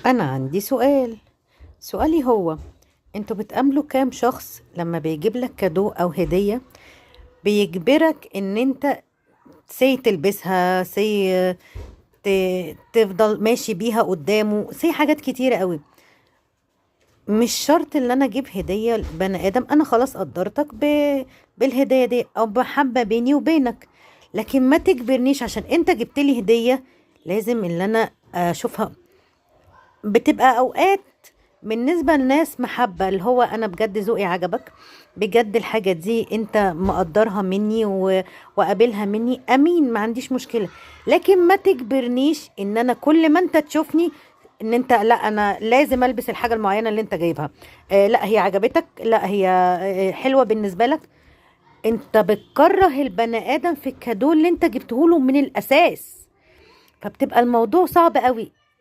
أنا عندي سؤال. سؤالي هو انتوا بتقابلوا كام شخص لما بيجيب لك cadeau أو هدية بيجبرك إن انت سي تلبسها، سي تفضل ماشي بيها قدامه، سي حاجات كتيرة قوي. مش شرط ان انا اجيب هدية لبني ادم، انا خلاص قدرتك بالهدية دي او بحبة بيني وبينك، لكن ما تجبرنيش عشان انت جبت لي هدية لازم ان انا اشوفها. بتبقى اوقات بالنسبة لناس محبة، اللي هو انا بجد ذوقي عجبك، بجد الحاجة دي انت مقدرها مني وقابلها مني، امين، ما عنديش مشكلة. لكن ما تجبرنيش ان انا كل ما انت تشوفني ان انت لا انا لازم البس الحاجة المعينة اللي انت جايبها. لا هي عجبتك، لا هي حلوة بالنسبة لك. انت بتكره البني ادم في الكادو اللي انت جبتهوله من الاساس، فبتبقى الموضوع صعب قوي.